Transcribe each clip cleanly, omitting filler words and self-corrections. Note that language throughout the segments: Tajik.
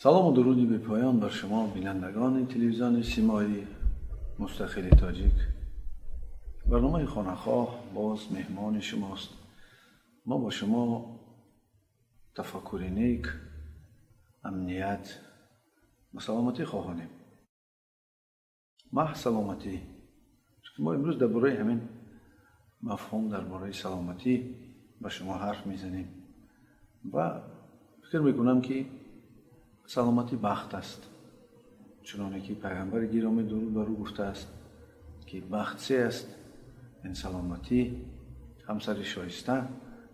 Салому дуруди бепоён бар шумо, бинандагони телевизиони Симои Мустақили Тоҷик. Барномаи «Хонахоҳ» боз меҳмони шумост. Мо бо шумо тафаккури нек, амният ва саломатӣ хоҳонем. Маҳз саломатӣ, чунки мо имрӯз дар бораи ҳамин мафҳум, дар бораи саломатӣ ба шумо ҳарф мезанем ва фикр мекунам, ки саломатӣ бахт аст, чуноне ки пайғамбари гиромӣ, дуруд бар ӯ, гуфтааст, ки бахт се аст: ин саломатӣ, ҳамсари шоиста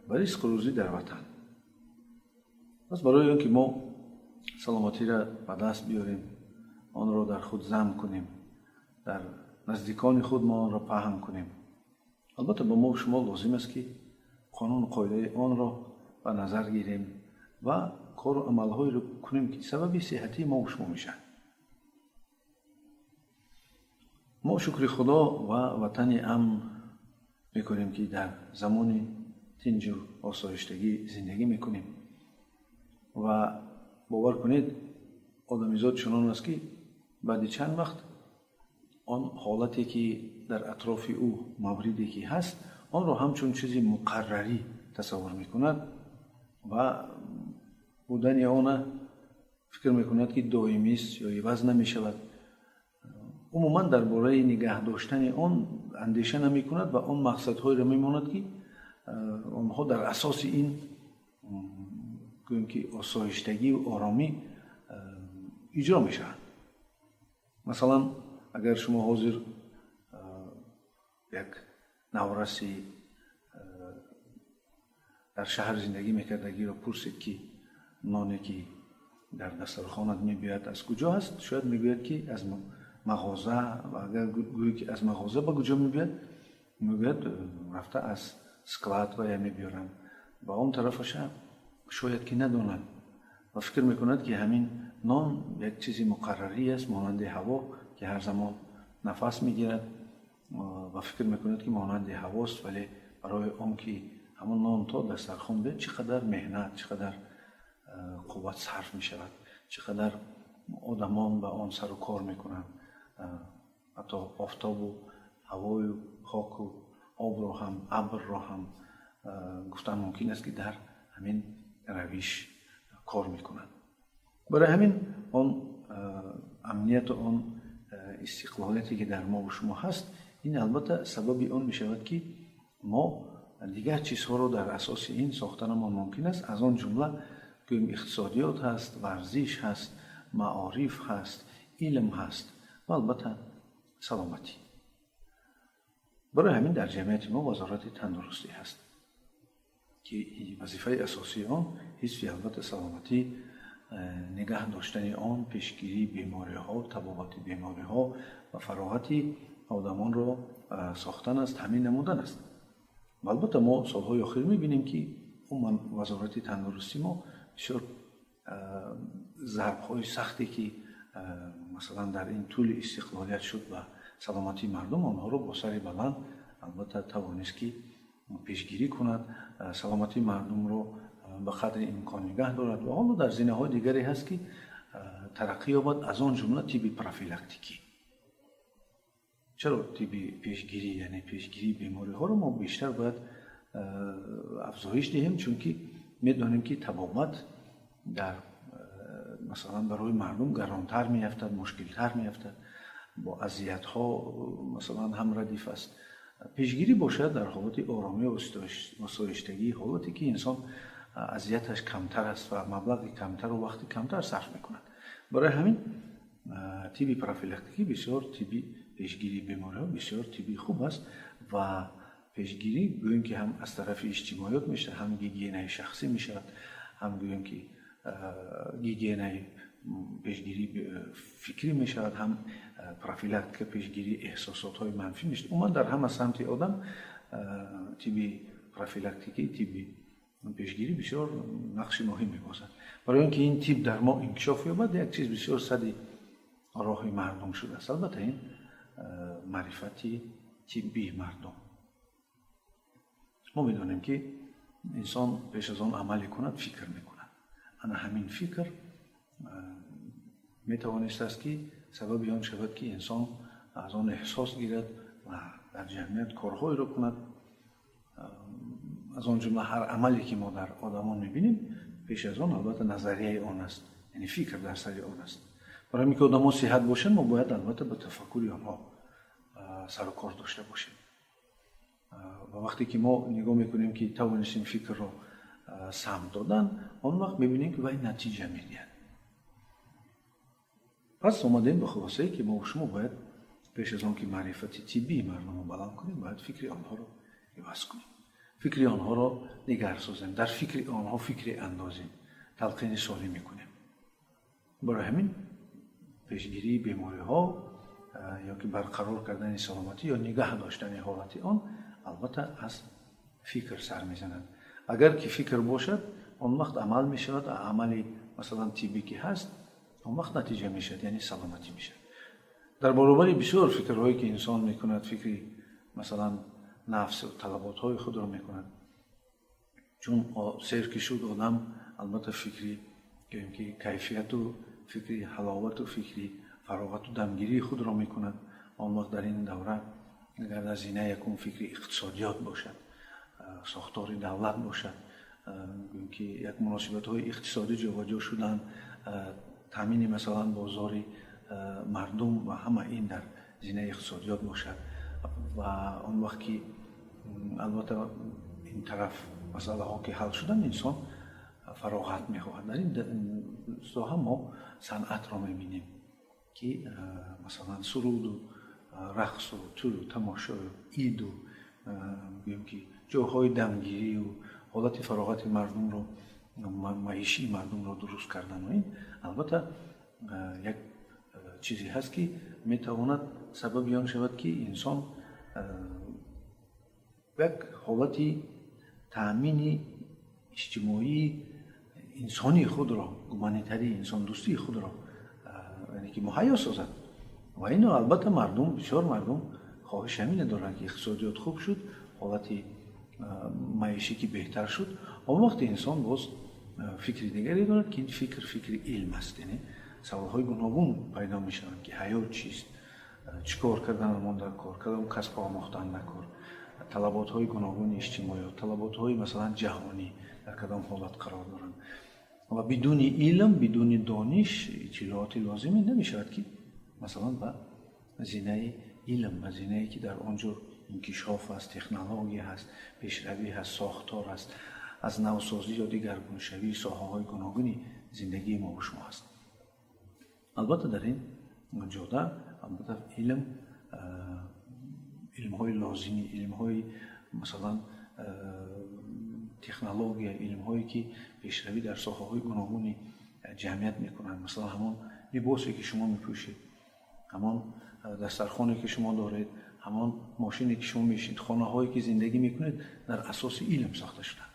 ва ризқу рӯзӣ дар ватан. Пас барои он ки мо саломатиро ба даст биёрем, онро дар худ зам кунем, дар наздикони худ мо онро паҳн кунем, албатта, ба мо шумо лозим аст, ки қонуну қоидаи онро ба назар гирем ва кору амалҳоеро кунем, ки сабаби сеҳатии мо шумо мешавад. Мо шукри Худо ва ватани амн мекунем, ки дар замони тинҷу осоиштагӣ зиндагӣ мекунем. Ва бовар кунед, одамизод чунон аст, ки баъди чанд вақт он ҳолате, ки дар атрофи ӯ мавриде ки ҳаст, онро ҳамчун чизи муқаррарӣ тасаввур мекунад ва будани она фикр мекунад, ки доимист ё иваз намешавад. Умуман дар бораи нигаҳ доштани он андеша намекунад ва он мақсадҳоеро мемонад, ки онҳо дар асоси ин, гӯем ки, осоиштагию оромӣ иҷро мешаванд. Масалан, агар шумо ҳозир як навраси дар шаҳр зиндагӣ мекардагиро пурсед, ки ноне, ки дар дастархонат мебиёяд, аз куҷо аст, шояд мегӯяд, ки аз мағоза. Ва агар гӯӣ, ки аз мағоза ба куҷо мебиёяд, мегӯяд, рафта аз склад вая мебиёрам. Ба он тарафаша шояд ки надонад ва фикр мекунад, ки ҳамин нон як чизи муқаррарӣ аст, монанди ҳаво, ки ҳар замон нафас мегирад, ва фикр мекунад, ки монанди ҳавост. Вале барои он ки ҳамон нон то дастархон биёяд, чӣ қадар меҳнат, чӣ қадар қувват сарф мешавад, чӣ қадар одамон ба он сару кор мекунанд, ҳатто офтобу ҳавою хоку обро ҳам, абрро ҳам гуфтан мумкин аст, ки дар ҳамин равиш кор мекунанд. Барои ҳамин он амнияту он истиқлолияте, ки дар мову шумо ҳаст, ин албатта сабаби он мешавад, ки мо дигар чизҳоро дар асоси ин сохтанамон мумкин аст. Аз он ҷумла, гӯем, иқтисодиёт ҳаст, варзиш ҳаст, маориф ҳаст, илм ҳаст ва албатта саломатӣ. Барои ҳамин дар ҷамъияти мо Вазорати тандурустӣ ҳаст, ки вазифаи асосии он ҳифзи, албатта, саломатӣ, нигаҳ доштани он, пешгирии бемориҳо, табобати бемориҳо ва фароғати одамонро сохтан аст, таъмин намудан аст. Ва албатта мо солҳои охир мебинем, ки умуман Вазорати тандурустӣ мо бисёр зарбҳои сахте, ки масалан дар ин тӯли истиқлолият шуд ба саломатии мардум, онҳоро бо сари баланд албатта тавонист, ки пешгирӣ кунад, саломатии мардумро ба қадри имкон нигаҳ дорад. Ва ҳоло дар зинаҳои дигаре ҳаст, ки тараққӣ ёбад, аз он ҷумла тибби профилактикӣ. Чаро тибби пешгирӣ, яъне пешгирии бемориҳоро мо бештар бояд афзоиш диҳем? Чунки медонем, ки табобат дар масалан барои мардум гаронтар меафтад, мушкилтар меафтад, бо азиятҳо масалан ҳам радиф аст. Пешгирӣ бошад, дар ҳолати оромӣ, осоиштагӣ, ҳолате ки инсон азияташ камтар аст ва маблағи камтару вақти камтар сарф мекунад. Барои ҳамин тибби профилактикӣ бисёр, тибби пешгирии бемориҳо бисёр тибби хуб аст. Ва пешгирӣ, гӯем ки, ҳам аз тарафи иҷтимоиёт мешавад, ҳам гигиенаи шахсӣ мешавад, ҳам, гӯем ки, гигиенаи пешгирии фикрӣ мешавад, ҳам профилактика, пешгирии эҳсосотҳои манфӣ мешавад. Умуман дар ҳама самти одам тибби профилактикӣ, тибби пешгирӣ бисёр нақши муҳим мебозад. Барои он ки ин тиб дар мо инкишоф ёбад, як чиз бисёр сади роҳи мардум шудааст, албатта, ин маърифати тиббии мардум. Мо медонем, ки инсон пеш аз он амале кунад, фикр мекунад. Ана ҳамин фикр. Метавонистааст, ки сабаби он шавад, ки инсон аз он эҳсос гирад ва дар ҷамъият корҳоеро кунад. Аз он ҷумла ҳар амале, ки мо дар одамон мебинем, пеш аз он албатта назарияи он аст, яъне фикр дар сари он аст. Барои ин ки одамо сиҳат бошанд, мо бояд албатта ба тафаккури онҳо сару кор дошта бошем. Ва вақте ки мо нигоҳ мекунем, ки тавонистем фикрро самт додан, он вақт мебинем, ки вай натиҷа медиҳад. Пас омадем ба хулосае, ки мо шумо бояд пеш аз он ки маърифати тиббии мардумро баланд кунем, бояд фикри онҳоро иваз кунем, фикри онҳоро дигар созем, дар фикри онҳо фикре андозем, талқини солим мекунем. Барои ҳамин пешгирии бемориҳо ё ки барқарор кардани саломатӣ ё нигаҳ доштани ҳолати он албатта аз фикр сар мезанад. Агар ки фикр бошад, он вақт амал мешавад. Амали, масалан, тиббӣ ки ҳаст, он вақт натиҷа мешавад, яъне саломатӣ мешавад. Дар баробари бисёр фикрҳое, ки инсон мекунад, фикри, масалан, нафс, талаботҳои худро мекунад. Чун сер ки шуд одам, албатта фикри, гӯем ки, кайфияту фикри ҳаловату фикри фароғату дамгирии худро мекунад. Он вақт дар ин давра агар дар зинаи якум фикри иқтисодиёт бошад, сохтори давлат бошад, гӯем ки, як муносибатҳои иқтисодӣ ҷобаҷо шудан, таъмини, масалан, бозори мардум ва ҳама ин дар зинаи иқтисодиёт бошад. Ва он вақт ки албатта ин тараф масъалаҳо ки ҳал шуданд, инсон фароғат мехоҳад. Дар ин соҳа мо санъатро мебинем, ки, масалан, суруду рақсу тӯю тамошою иду, гӯем ки, ҷойҳои дамгирию ҳолати фароғати мардумро, маишии мардумро дуруст кардану ин албатта як чизе ҳаст, ки метавонад сабаби он шавад, ки инсон як ҳолати таъмини иҷтимоии инсонии худро, гуманитарии, инсондӯстии худро, яъне ки, муҳайё созад. Ва ино албатта мардум, бисёр мардум хоҳиш ҳамине доранд, ки иқтисодиёт хуб шуд, ҳолати маишӣ ки беҳтар шуд, он вақт инсон боз фикри дигаре дорад, ки ин фикр фикри илм аст. Яъне саволҳои гуногун пайдо мешаванд, ки ҳаёт чист, чӣ кор карданамон дар кор, кадом касб омӯхтан дар кор, талаботҳои гуногуни иҷтимоиёт, талаботҳои, масалан, ҷаҳонӣ дар кадом ҳолат қарор доранд. Ва бидуни илм, бидуни дониш, иттилооти лозимӣ намешавад, ки, масалан, ба зинаи илм, ба зинае, ки дар он ҷо инкишоф аст, технология ҳаст, пешравӣ ҳаст, сохтор аст, аз навсозӣ ё дигаргуншавии соҳаҳои гуногуни зиндагии мо шумо ҳаст. Албатта дар ин ҷода албатта илм, илмҳои лозимӣ, илмҳои, масалан, технология, илмҳое, ки пешравӣ дар соҳаҳои гуногуни ҷамъият мекунанд. Масалан, ҳамон либосе, ки шумо мепӯшед, ҳамон дастархоне, ки шумо доред, ҳамон мошине, ки шумо мешинед, хонаҳое, ки зиндагӣ мекунед, дар асоси илм сохта шуданд.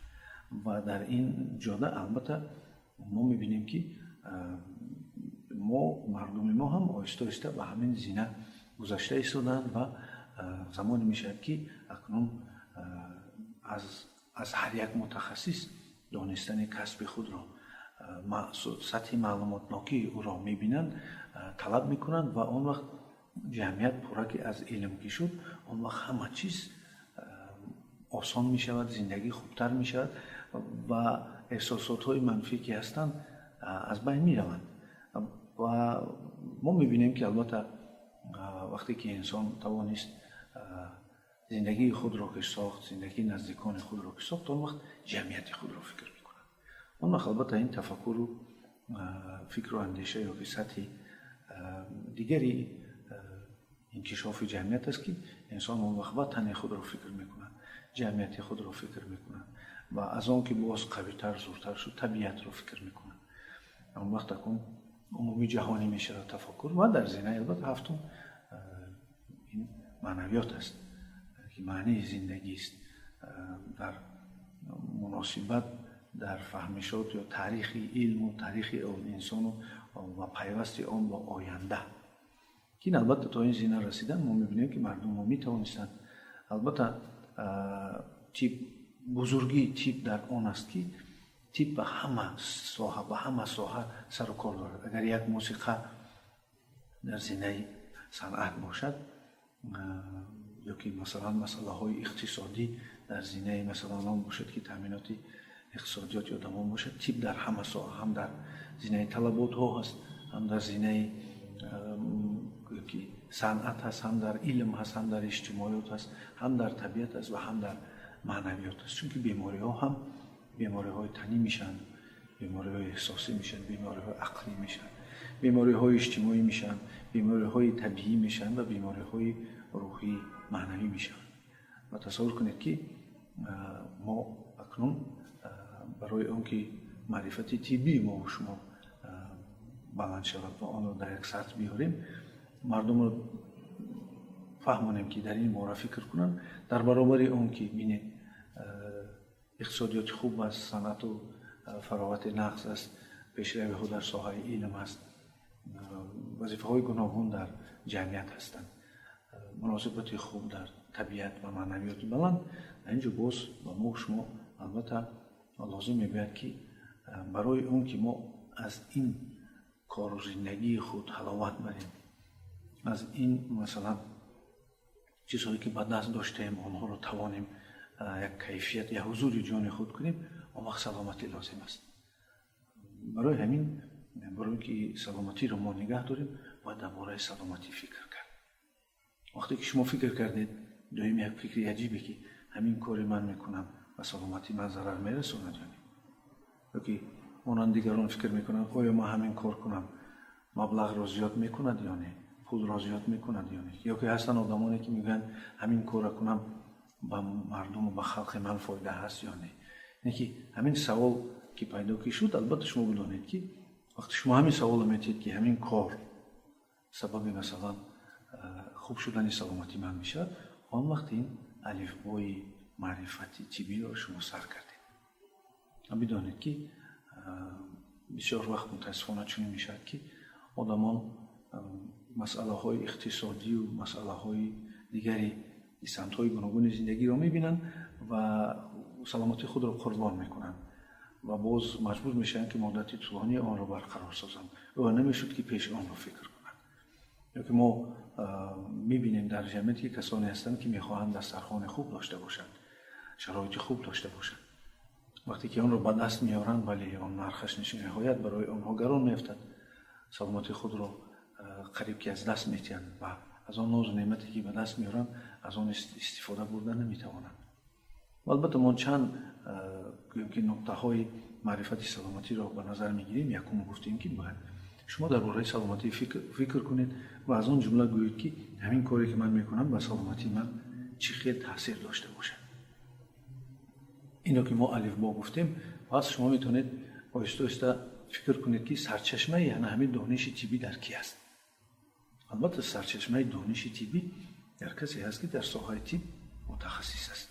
Ва дар ин ҷода албатта мо мебинем, ки мо, мардуми мо ҳам оҳиста оҳиста ба ҳамин зина гузашта истодаанд. Ва замоне мешавад, ки акнун аз ҳар як мутахассис донистани касби худро, сатҳи маълумотнокии ӯро мебинанд, талаб мекунанд. Ва он вақт ҷамъият пурра ки аз илм ки шуд, он вақт ҳама чиз осон мешавад, зиндагӣ хубтар мешавад ва эҳсосотҳои манфӣ, ки ҳастанд, аз байн мераванд. Ва мо мебинем, ки албатта вақте ки инсон тавонист зиндагии худро ки сохт, зиндагии наздикони худро ки сохт, он вақт ҷамъияти худро фикр мекунад. Он вақт албатта ин тафаккуру фикру андеша ё ки сатҳи дигари инкишофи ҷамъият аст, ки инсон он вақт ватани худро фикр мекунад, ҷамъияти худро фикр мекунад ва аз он ки боз қавитар, зуртар шуд, табиатро фикр мекунад. Он вақт акун умумӣ ҷаҳонӣ мешавад тафаккур. Ва дар зинаи албатта ҳафтум ин маънавиёт аст, ки маънии зиндагист дар муносибат, дар фаҳмишот ё таърихи илму таърихи инсону ва пайвасти он бо оянда, ки ин албатта то ин зина расидан мо мебинем, ки мардуммо метавонистанд. Албатта тиб, бузургии тиб дар он аст, ки тиб ба ҳама соҳа сару кор дорад. Агар як мусиқа Дар зинаи санъат бошад ё ки масалан масъалаҳои иқтисодӣ дар зинаи масалан он бошад, ки таъминоти иқтисодиёти одамон бошад, тиб дар ҳама соҳа, ҳам дар зинаи талаботҳо ҳаст, ҳам дар зинаи ки санъат ҳаст, ҳам дар илм ҳаст, ҳам дар иҷтимоиёт ҳаст, ҳам дар табиат аст ва ҳам дар маънавиёт аст. Чунки бемориҳо ҳам бемориҳои танӣ мешаванд, бемориҳои эҳсосӣ мешаванд, бемориҳои ақлӣ мешаванд, бемориҳои иҷтимоӣ мешаванд, бемориҳои табиӣ мешаванд ва бемориҳои рӯҳӣ, маънавӣ мешаванд. Ва тасаввур кунед, ки мо акнун барои он ки маърифати тиббии мову шумо баланд шавад ва онро дар як сатҳ биёрем, мардумро фаҳмонем, ки дар ин бора фикр кунанд, дар баробари он ки бинед, иқтисодиёти хуб аст, санъату фароғати нағз аст, пешравиҳо дар соҳаи илм аст, вазифаҳои гуногун дар ҷамъият ҳастанд, муносибати хуб дар табиат ва маънавиёти баланд, дар ин ҷо боз ба мо шумо албатта лозим мебояд, ки барои он ки мо аз ин кору зиндагии худ ҳаловат барем, аз ин масалан чизҳое ки ба даст доштаем, онҳоро тавонем як кайфият, як ҳузури ҷони худ кунем, он вақт саломатӣ лозим аст. Барои ҳамин, барои ки саломатиро мо нигаҳ дорем, бояд дар бораи саломатӣ фикр кард. Вақте ки шумо фикр кардед, доим як фикри аҷибе, ки ҳамин кори ман мекунам, ба саломатии ман зарар мерасонад ё не, ё ки монанд дигарон фикр мекунанд, оё ман ҳамин кор кунам, маблағро зиёд мекунад ё не, пулро зиёд мекунад ё не, ё ки ҳастанд одамоне, ки мегӯянд, ҳамин корро кунам, ба мардуму ба халқи ман фоида ҳаст ё не. Яъне ки ҳамин савол ки пайдо ки шуд, албатта шумо бидонед, ки вақте шумо ҳамин саволро метиҳед, ки ҳамин кор сабаби масалан хуб шудани саломатии ман мешавад, он вақт ин алифбои маърифати тиббиро шумо сар кардед. Бидонед, ки бисёр вақт мутаассифона чунин мешавад, ки одамон масъалаҳои иқтисодию масъалаҳои дигари самтҳои гуногуни зиндагиро мебинанд ва саломатии худро қурбон мекунанд ва боз маҷбур мешаванд, ки муддати тӯлонӣ онро барқарор созанд. Ё намешуд, ки пеш онро фикр кунанд? Ё ки мо мебинем дар ҷамъият, ки касоне ҳастанд, ки мехоҳанд дастархони хуб дошта бошанд, шароити хуб дошта бошанд. Вақте ки онро ба даст меоранд, вале он нархаш ниҳоят барои онҳо гарон меафтад, саломатии худро қариб ки аз даст метиҳанд ва аз он нозу неъмате, ки ба даст меоранд, аз он истифода бурда наметавонанд. Албатта мо чанд гӯем ки нуқтаҳои маърифати саломатиро ба назар мегирем. Якум, гуфтем, ки бояд шумо дар бораи саломатӣ фикр кунед ва аз он ҷумла гӯед, ки ҳамин коре, ки ман мекунам, ба саломатии ман чӣ хел таъсир дошта бошад. Инро ки мо алифбо гуфтем, пас шумо метавонед оҳиста оҳиста фикр кунед, ки сарчашмаи ана ҳамин дониши тиббӣ дар кӣ аст. Албатта, сарчашмаи дониши тиббӣ дар касе ҳаст, ки дар соҳаи тиб мутахассис аст,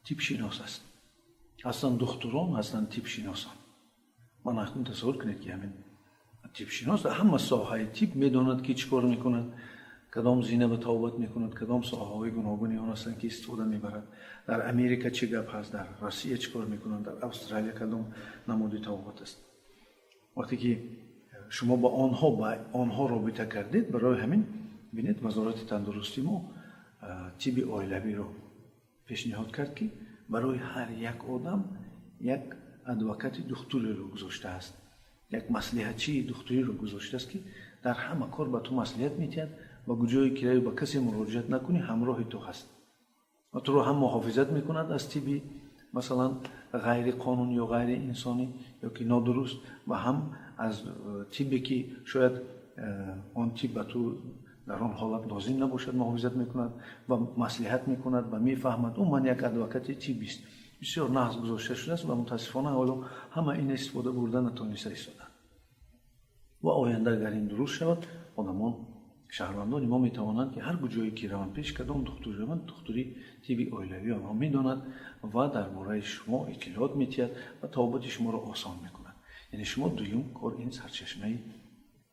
тибшинос аст. Ҳастанд духтурон, ҳастанд тибшиносон. Ман акнун тасаввур кунед, ки ҳамин тибшинос дар ҳама соҳаи тиб медонад, ки чӣ кор мекунад, кадом зина ба табобат мекунад, кадом соҳаҳои гуногуни он ҳастанд, ки истифода мебарад, дар Америка чӣ гап ҳаст, дар Россия чӣ кор мекунанд, дар Австралия кадом намуди табобат аст. Вақте ки шумо ба онҳо робита кардед, барои ҳамин бинед, Вазорати тандурустӣ мо тибби оилавиро пешниҳод кард, ки барои ҳар як одам як адвокати духтуреро гузоштааст, як маслиҳатчии духтуриро гузоштааст, ки дар ҳама кор ба ту маслиҳат медиҳад ва куҷое ки ба касе муроҷиат накунӣ, ҳамроҳи ту ҳаст ва туро ҳам муҳофизат мекунад аз тибби масалан ғайриқонун ё ғайриинсонӣ ё ки нодуруст ва ҳам аз тиббе, ки шояд он тиб ба ту дар он ҳолат лозим набошад, муҳофизат мекунад ва маслиҳат мекунад ва мефаҳмад. Умуман як адвокати тиббист, бисёр нағз гузошта шудааст ва мутаассифона ҳоло ҳама ин истифода бурда натониста истоданд. Ва оянда агар ин дуруст шавад, одамон, шаҳрвандони мо метавонанд, ки ҳар куҷое ки раванд, пеш кадом духтур раванд, духтури тибби оилавӣ онҳо медонад ва дар бораи шумо иттилоот медиҳад ва табобати шуморо осон мекунад. Яъне шумо дуюм кор ин сарчашмаи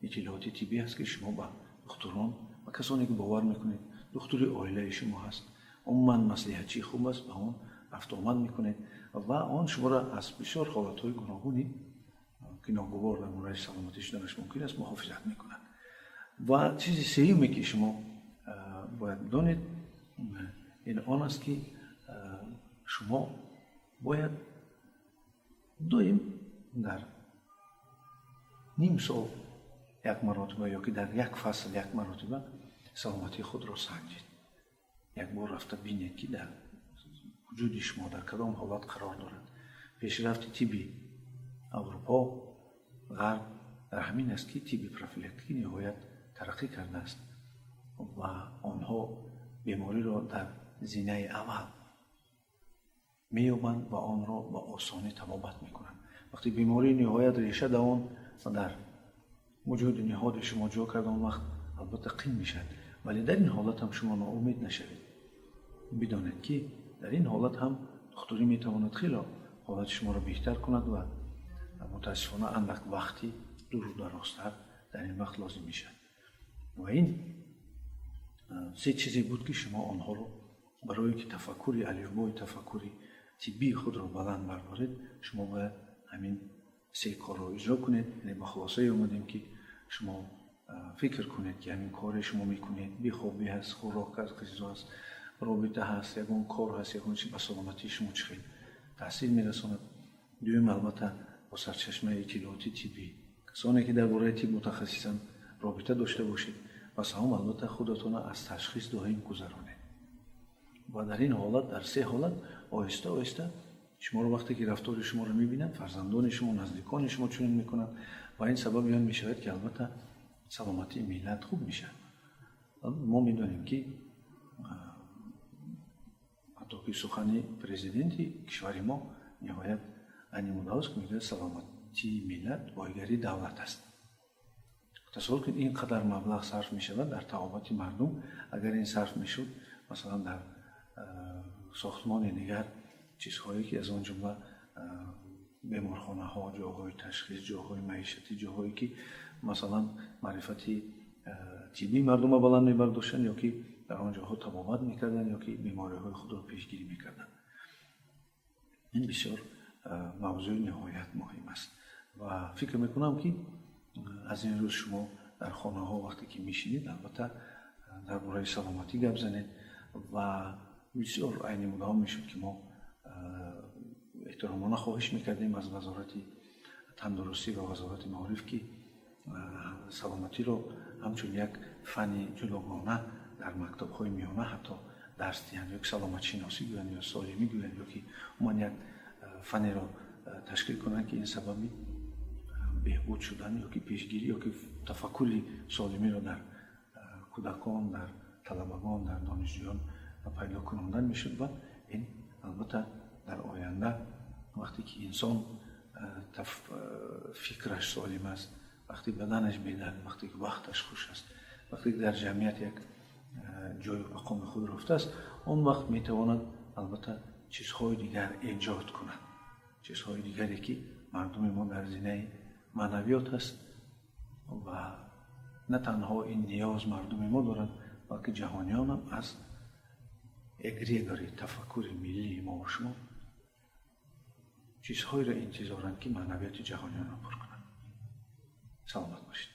иттилооти тиббӣ аст, ки шумо ба духтурон ва касоне, ки бовар мекунед, духтури оилаи шумо ҳаст, умуман маслиҳатчии хуб аст, ба он рафтуомад мекунед ва он шуморо аз бисёр ҳолатҳои гуногуни, ки ногувор дар бораи саломатӣ шуданаш мумкин аст, муҳофизат мекунад. Ва чизи сеюме, ки шумо бояд донед, ин он аст, ки шумо бояд доим дар ним сол як маротиба ё ки дар як фасл як маротиба саломатии худро санҷед. Як бор рафта бинед, ки дар вуҷуди шумо дар кадом ҳолат қарор дорад. Пешрафти тибби Аврупо, Ғарб дар ҳамин аст, ки тибби профилактикӣ ниҳоят тараққӣ кардааст ва онҳо бемориро дар зинаи аввал меёбанд ва онро ба осонӣ табобат мекунанд. Вақте беморӣ ниҳоят реша давон ва дар вуҷуди ниҳоди шумо ҷо кард, он вақт албатта қин мешавад. Вале дар ин ҳолат ҳам шумо ноумед нашавед. Бидонед, ки дар ин ҳолат ҳам духтурӣ метавонад хело ҳолати шуморо беҳтар кунад ва мутаассифона андак вақти дуру дарозтар дар ин вақт лозим мешавад. Ва ин се чизе буд, ки шумо онҳоро барои ки тафаккури алифбои тафаккури тиббии худро баланд бардоред, шумо бояд ҳамин се корро иҷро кунед. Яъне ба хулосае омадем, ки шумо фикр кунед, ки ҳамин коре шумо мекунед, бехобӣ ҳаст, хӯрок аст, ғизо аст, робита ҳаст, ягон кор ҳаст, ягон чи ба саломатии шумо чӣ хел таъсир мерасонад. Дуюм, албатта, бо сарчашмаи иттилооти тиббӣ, касоне ки дар бораи тиб мутахассисанд, робита дошта бошед. Ва сеюм, албатта, худатонро аз ташхис доим гузаронед. Ва дар ин ҳолат, дар се ҳолат, оҳиста оҳиста шуморо вақте ки рафтори шуморо мебинанд, фарзандони шумо, наздикони шумо чунин мекунанд ва ин сабаби он мешавад, ки албатта саломатии миллат хуб мешавад. Мо медонем, ки ҳатто ки сухани президенти кишвари мо ниҳоят айни муддаост, ки мегӯяд: «Саломатии миллат бойгарии давлат аст». Тасаввур кунед, ин қадар маблағ сарф мешавад дар табобати мардум. Агар ин сарф мешуд, масалан, дар сохтмони дигар чизҳое, ки аз он ҷумла беморхонаҳо, ҷойҳои ташхис, ҷойҳои маишатӣ, ҷойҳое ки, масалан, маърифати тиббии мардумро баланд мебардоштанд ё ки дар он ҷоҳо табобат мекарданд ё ки бемориҳои худро пешгирӣ мекарданд. Ин бисёр мавзӯи ниҳоят муҳим аст ва фикр мекунам, ки аз ин рӯз шумо дар хонаҳо вақте ки мешинед, албатта, дар бораи саломатӣ гап занед. Ва бисёр айни муддао мешуд, ки мо эҳтиромона хоҳиш мекардем аз Вазорати тандурустӣ ва Вазорати маориф, ки саломатиро ҳамчун як фанни ҷудогона дар мактабҳои миёна ҳатто дарс диҳанд, ё ки саломатшиносӣ гӯянд, ё солимӣ гӯянд, ё ки умуман як фаннеро ташкил кунанд, ки ин сабаби беҳбуд шудан ё ки пешгирӣ ё ки тафаккури солимиро дар кӯдакон, дар талабагон, дар донишҷӯён пайдо кунондан мешуд. Ва ин албатта дар оянда, вақте ки инсон фикраш солим аст, вақте баданаш бедард, вақте ки вақташ хуш аст, вақте ки дар ҷамъият як ҷою мақоми худро ёфтааст, он вақт метавонад, албатта, чизҳои дигар эҷод кунад, чизҳои дигаре, ки мардуми мо дар зинаи маънавиёт аст ва на танҳо ин ниёз мардуми мо дорад, балки ҷаҳониёнам аз эгрегори тафаккури миллии мо ва шумо чизҳоеро интизоранд, ки маънавиёти ҷаҳониёнро пур кунанд. Саломат бошед.